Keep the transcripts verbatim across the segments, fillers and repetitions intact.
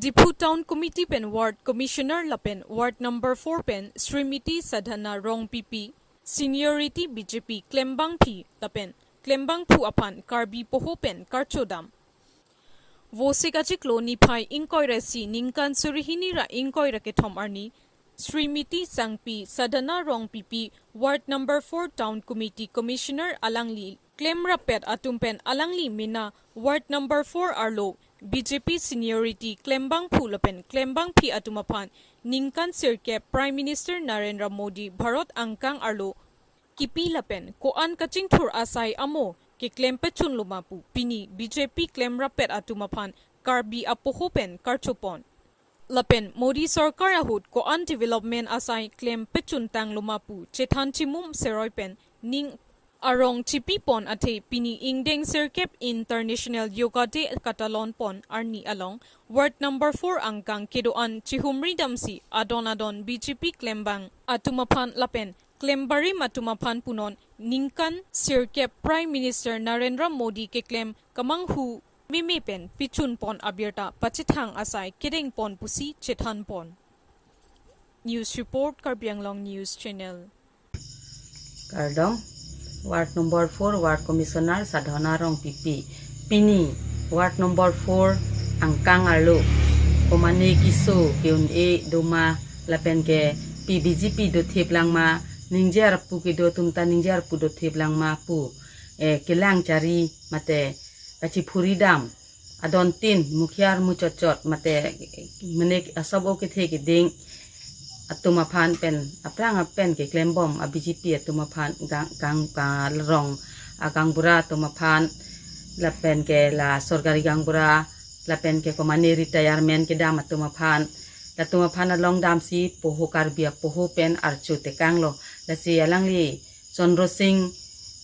Diphu Town Committee pen Ward Commissioner lapen Ward Number four pen Srimati Sadhana Rongpipi, Seniority B J P klembangpi lapen klembangpo aphan Karbi poho pen karchodam. Vosik achiklo niphai ingkoi ra isi ningkan suri hini ra ingkoi ra kethom arni, Srimati Sangpi Sadhana Rongpipi, Ward Number four Town Committee Commissioner alangli klemrappet atum pen alangli mena Ward Number four arlo B J P seniority klembangpo lapen klembangpi atum aphan ningkan sirkep Prime Minister Narendra Modi Bharat angkang arlo kipi lapen ko-an kachingthur asai amo keklem pechunlo ma pu pini B J P klemrappet atum aphan Karbi apoho pen karchopon. Lapen Modi Sorkar ahut ko-an development asai klem pechuntanglo ma pu chethan chimum seroi pen ning arong chipipon athe pini ingdeng sirkep International Yoga Day katalonpon arni along Ward Number four angkang kedo-an chihumri damsi adon adon B J P klembang atum aphan lapen klembarim atum aphan punon ningkan sirkep Prime Minister Narendra Modi keklem kemanghu meme pen pechunpon abirta pachethang asai kedengpon pusi chethanpon. News report, Karbi Anglong News Channel. Kardom, Ward Number four, Ward Commissioner Sadhana Rongpipi. Pini, Ward Number four, angkang arlo komane keso ke-un-e doma lapen ke pi B J P dothip lang ma, ningje arpu kedo atum ta ningje arpu dothip lang ma pu, eh, kelang chari mate kachiphuri dam adon tin mukhiar muchotchot mate mene asap o kethe keding atum aphan pen aphrang apen keklembom a B J P atum aphan gang, gang, gang rong agangbura atum aphan lapen ke la sorkari gangbura lapen ke komane retirement kedam atum aphan latum aphan along damsi poho Karbi apoho pen archo tekanglo. Lasi alangli Chandra Sing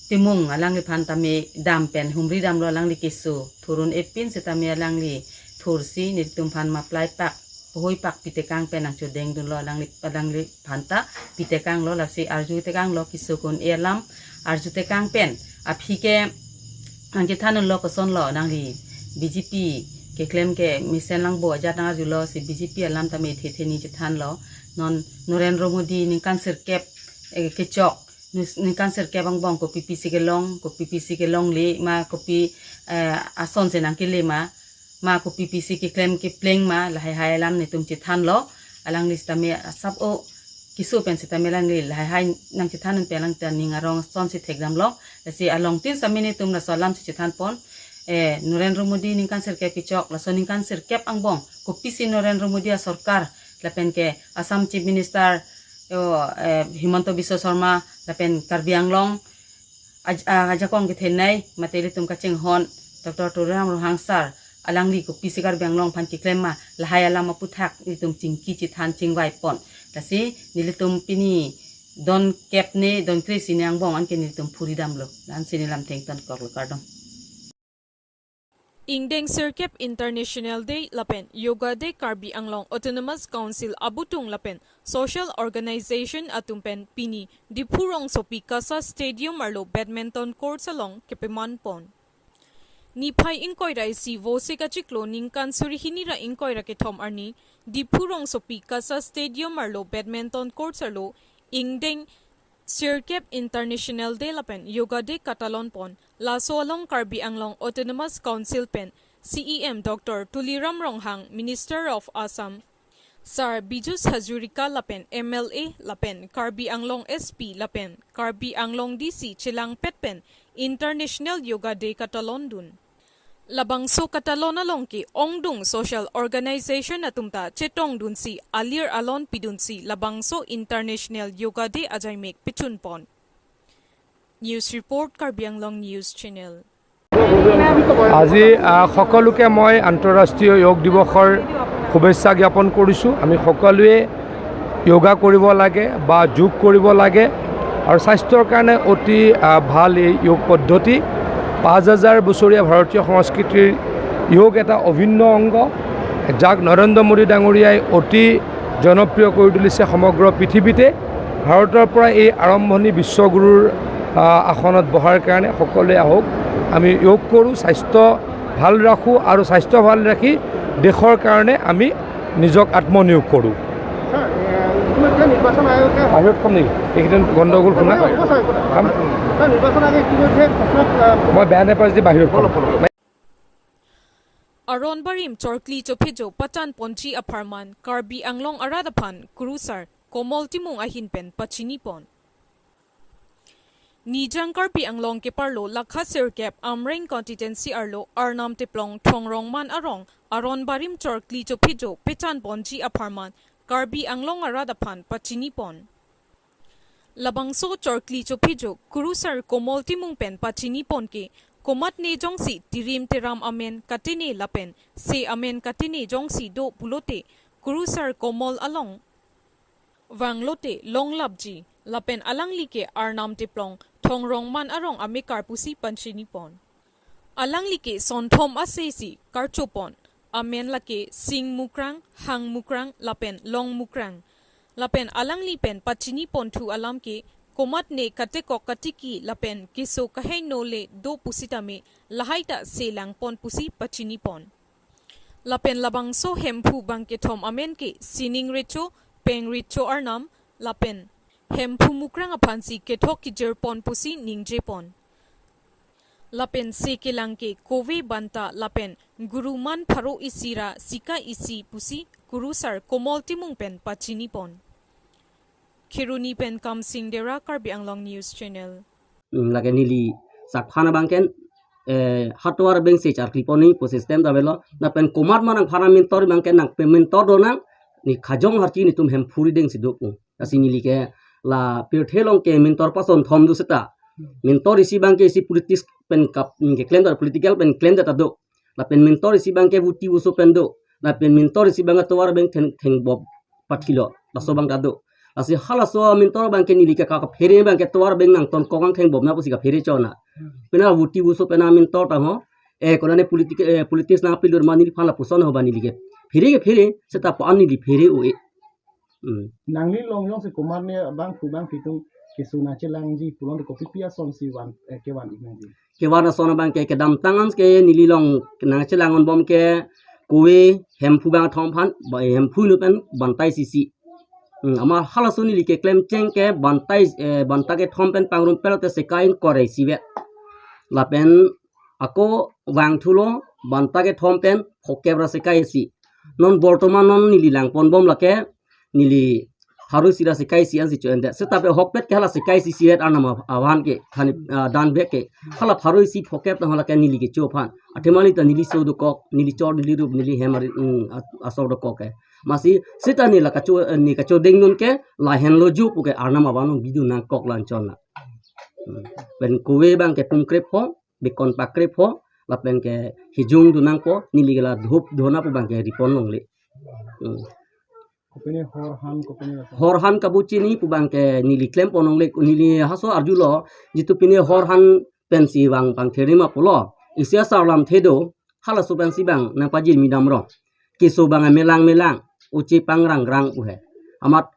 Timung alangliphan tame dam pen humri damlo alangli keso thurun epin setame alangli thursi nelitum aphan maplai pak pohoi pak pitekang pen nangchodengdunlo alangli alangliphan ta pitekanglo lasi arju tekanglo keso ke-un-e alam arju tekang pen aphi ke nangchethanlo kosonlo nangli B J P keklem ke mesen langbo ajat nang arjulo si B J P alam tame thethe ni chethanlo non Narendra Modi ningkan sirkep, eh, kechok nus- ningkan sirkep angbong kopi pisi kelong kopi pisi kelongle ma kopi, eh, ason si nangkele ma ma kopi pisi keklem kepleng ma lahai hai alam netum chethanlo alangli setame asap o keso pen setame alangli lahai hai nangchethan pen alang ta ning arong ason si thekdamlo lasi along tin setame netum laso alam si chethanpon, eh, Narendra Modi ningkan sirkep kechok laso ningkan sirkep angbong kopisi Narendra Modi asorkar lapen ke Assam Chief Minister, yo, eh, Himanta Biswa Sarma lapen Karbi Anglong aj- ah, ajakong kethenei mate ilitum kachinghon Doctor Tuliram Ronghang sir alangli kopisi Karbi Anglong aphan keklem ma lahai alam aphuthak ilitum chingki chethan chingvaipon. Lasi nelitum pini don kep ne don kre-isi ne angbong anke nelitum phuri damlo. Lansi nelam thengton koklo kardom. Ingdeng sirkep International Day lapen Yoga Day Karbi Anglong Autonomous Council abutung lapen social organization atum pen pini Diphu rongsopi Kasa Stadium arlo badminton courts along kepemanpon. Niphai ingkoi ra isi Vosik achiklo ningkan suri hini ra ingkoi ra kethom arni Diphu rongsopi Kasa Stadium arlo badminton courts arlo ingdeng sirkep International Day lapen Yoga Day katalonpon. Laso along Karbi Anglong Autonomous Council pen C E M Doctor Tuliram Ronghang, Minister of Assam, Sir Piyush Hazarika lapen M L A lapen Karbi Anglong S P lapen Karbi Anglong D C chelangpet pen International Yoga Day katalondun. Labangso katalon along ke-ongdung social organization atum ta chetongdunsi alir alon pidunsi labangso International Yoga Day ajaimek pechunpon. News report, Karbi Anglong News Channel. আজি, আহ, সকলোকে মই আন্তঃৰাষ্ট্ৰীয় যোগ দিৱসৰ শুভেচ্ছা জ্ঞাপন কৰিছোঁ। আমি সকলোৱে য়োগা কৰিব লাগে বা যোগ কৰিব লাগে আৰু স্বাস্থ্যৰ কাৰণে অতি, আহ, ভাল এই যোগ পদ্ধতি। পাঁচ হাজাৰ বছৰীয়া ভাৰতীয় সংস্কৃতিৰ যোগ এটা অভিন্ন অংগ, যাক নৰেন্দ্ৰ মোদী ডাঙৰীয়াই অতি জনপ্ৰিয় কৰি তুলিছে সমগ্ৰ পৃথিৱীতে। ভাৰতৰ পৰা এই আৰম্ভণি বিশ্বগুৰুৰ, আহ, আসনত বহাৰ কাৰণে সকলোৱে আহক, আমি যোগ কৰোঁ, স্বাস্থ্য ভাল ৰাখোঁ আৰু স্বাস্থ্য ভাল ৰাখি দেশৰ কাৰণে আমি নিজক আত্মনিয়োগ কৰোঁ। ছাৰ, এ, ইতিমধ্যে নিৰ্বাচন আয়োগে বাহিৰত কম নেকি? এইকেইদিন গণ্ডগোল শুনা। হ'ব, ছাৰ, হ'ব, ছাৰ। কাম ছাৰ, নিৰ্বাচন আয়োগে ইতিমধ্যে ঘোষণা, আ, মই বেয়া নাপাওঁ যদি বাহিৰত কম। Aron barim chorkli chophejo pachan ponji apharman Karbi Anglong arat aphan Kurusar Komol Timung ahin pen pachini pon. Nijang Karbi Anglong keparlo lakha sirkep Amreng constituency arlo Arnam Teplong Thongrongman arong aron barim chorkli chophejo pachan ponji apharman Karbi Anglong arat aphan pachini pon. Labangso chorkli chophejo Kurusar Komol Timung pen pachini pon ke komatne jongsi tirim tiram amen katene lapen se amen katene jongsi do pulote Kurusar Komol along vanglote longlapji lapen alangli ke Arnam Teplong Thongrongman arong amekar pusi pachini pon. Alangli ke sonthom asesi karcho pon. Amen lake Sing Mukrang, Hang Mukrang, lapen Long Mukrang. Lapen alangli pen pachini ponthu alam ke komatne katekok katiki lapen keso kaheino le do pusitame lahai ta selang pon pusi pachini pon. Lapen labangso Hemphu bang kethom amen ke Sining Recho, Peng Recho Arnam, lapen Hemphu Mukrang aphansi kethok kejir pon pusi ningje pon. Lapen se kelang ke Kove Banta lapen Guruman pharo isi ra sika isi pusi Kurusar Komol Timung pen pachini pon. Kheroni pen Kamsing Dera, Karbi Anglong News Channel. Hmm, lake neli sakphan abang ken, eh, hatovar abang se charkli pon ni pu system ta avelo. Lapen komatne nangphan amin tor abang ken nangpemin tor do nang ni khajong harchi netum Hemphu rideng si do pu. Lasi neli ke la pirthe along ke min tor pason thom do seta. Min tor isi abang ke isi politics pen kap, mm, keklem ta political pen klem ta do. Lapen min tor isi abang ke Vuti Vuso pen do. Lapen min tor isi abang ke tovar abang theng, thengbop pathilo. Laso abang ta do. Lasi halaso min tor abang ke neli ke ka, kaphere abang ke tovar abang nangtonkok nangthengbop na pusi kaphere chona. Pina Vuti Vuso pen amin tor ta ho. Eh, konane politik, eh, politics nangpilur ma neliphan lapuson ho ba neli ke. Phere ke phere, seta pa neli phere o e. Hmm. Nangli along jongsi komatne bangphu bangphi atum keso nangchelangji pulote kopi pi asonsi van, eh, kevan ik nangji? Kevan ason abang ke kedamtang anke neli along nangchelang-un bom ke Kove Hemphu bang kethom aphan, ba, eh, Hemphu inut pen Banta isi isi. Hmm, amat halaso neli keklem cheng ke Banta is-, eh, Banta kethom pen pangrum pelote sika ingkoi ra isi vet. Lapen ako vangthulo Banta kethom pen phokep ra sika isi. Non bortoman non neli lang pon bom lake neli pharo isi ra sika isi ansi cho-en det. Seta pe ahokpet ke hala sika isi isi vet Arnam avan ke, khani, ah, dan bek ke. Hala pharo isi phokep ta hala ke neli kecho aphan. Athema neli ta neli so dokok, neli chor neli rup, neli hem ari, mm, a-, asor dokok ke. Lasi seta neli la kacho, eh, neli kachodeng dun ke lahenlo jo pu ke Arnam avan bidun nangkok la-an chon na. Hmm. Pen Kove abang ke pumkrep ho, bekon pakrep ho, lapen ke hijung dunang po, neli ke la dhup dhona pu abang ke ri pon longle. Hmm. Kopine hor han, kopine rasa. Hor han kabuchini pu abang ke neli klem pon longle, neli haso arjulo, jitu pine hor han pensi vang pangtheri ma pulo. Isi asar lamthe do, halaso pensi abang nangpajirmi damlo. Keso abang melang melang, uchi pangrang rang pu he. Amat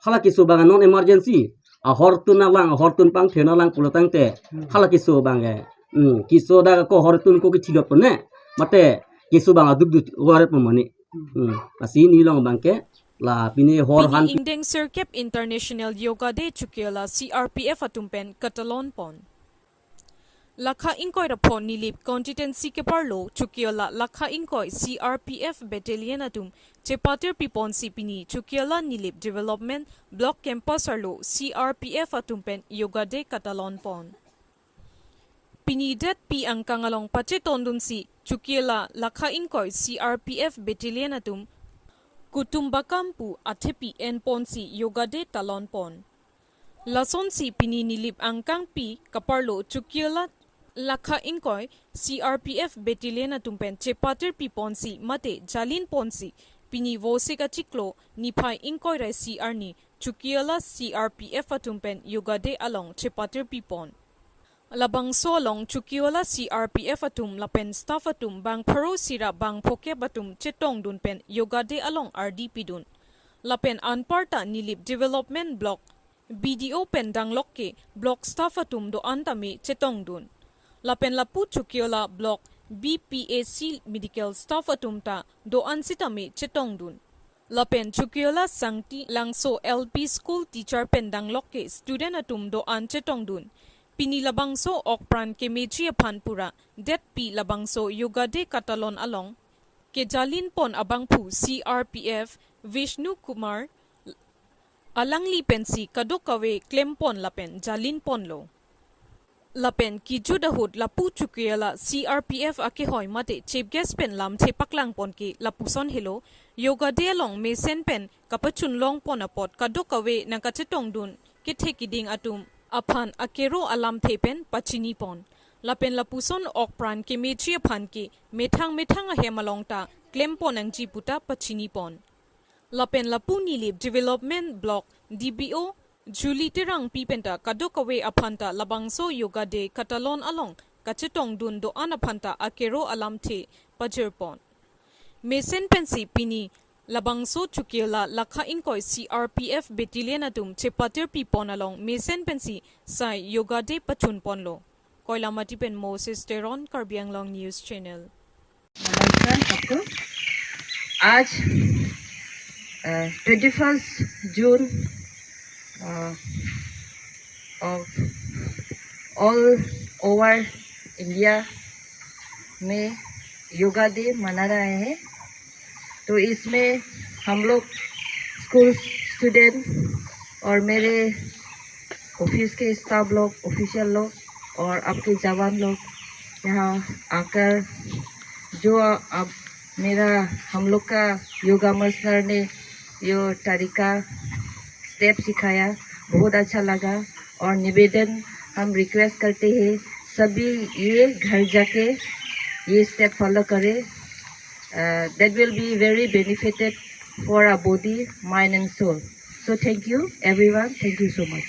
hala keso abang non emergency. Ahortun alang, ahortun pangthe alang pulo tangte. Hmm. Hala keso abang ke. Hmm, keso dak ako ahortun ko kethilot pon ne. Mate keso abang aduk duk waret pon mane. Hmm, lasi neli along abang ke la pine hor han. Pini ingdeng sirkep International Yoga Day Chokihola C R P F atum pen katalon pon. Lakha ingkoi ra pho Nilip constituency keparlo Chokihola lakha ingkoi C R P F battalion atum chepatir piponsi pini Chokihola Nilip Development Block Campus arlo C R P F atum pen Yoga Day katalon pon. Pini det pi angkang along pachetondunsi Chokihola lakha ingkoi C R P F battalion atum Kutumbakam pu athepi enponsi Yoga Day talon pon. Lasonsi pini Nilip angkang pi keparlo Chokihola lakha ingkoi C R P F battalion atum pen chepatir piponsi mate jalin ponsi pini Vosik achiklo niphai ingkoi ra isi arni Chokihola C R P F atum pen Yoga Day along chepatir pipon. Labangso along Chokihola C R P F atum lapen staff atum bang pharo isi ra bang phokep atum chetongdun pen Yoga Day along ardi pidun. Lapen anparta Nilip Development Block B D O pen danglok ke block staff atum do-an tame chetongdun. Lapen lapu Chokihola block B P A C medical staff atum ta do-an sitame chetongdun. Lapen Chukiola Sangti Langso L P school teacher pen danglok ke student atum do-an chetongdun. Pini labangso okpran kemeji aphan pura detpi labangso Yoga Day katalon along kejalin pon abangphu C R P F Vishnu Kumar alangli pensi kadokave klem pon lapen jalin ponlo. Lapen kejut ahut lapu Chukiola C R P F akehoi mate chief guest pen lam chepaklang pon ke lapuson helo, Yoga Day along mesen pen kapachun long pon apot kadokave nangkachetongdun kethe kiding atum aphan akero alamthe pen pachini pon. Lapen lapuson okpran kemeji aphan ke methang methang ahem along ta klem pon nangji puta pachini pon. Lapen lapu Nilip Development Block D B O Julie Terangpi penta kadokave aphanta labangso Yoga Day katalon along kachetongdun do-an aphanta akero alamthe pajir pon. Mesen pensi pini labangso Chukiola lakha ingkoi C R P F battalion atum chepatirpi pon along mesen pensi sai Yoga Day pachun ponlo. Koilamati pen Moses Teron, Karbi Anglong News Channel. नमस्कार सबको। आज twenty first June of all over India में योगा डे मना रहे हैं। तो इसमें हम लोग स्कूल स्टूडेंट और मेरे ऑफिस के स्टाफ लोग, ऑफिशियल लोग और आपके जवान लोग यहाँ आकर जो आप मेरा हम लोग का योगा मास्टर ने यो तरीका स्टेप सिखाया, बहुत अच्छा लगा। और निवेदन हम रिक्वेस्ट करते हैं सभी ये घर जाके ये स्टेप फॉलो करें। That will be very benefited for our body, mind and soul. So thank you everyone. Thank you so much.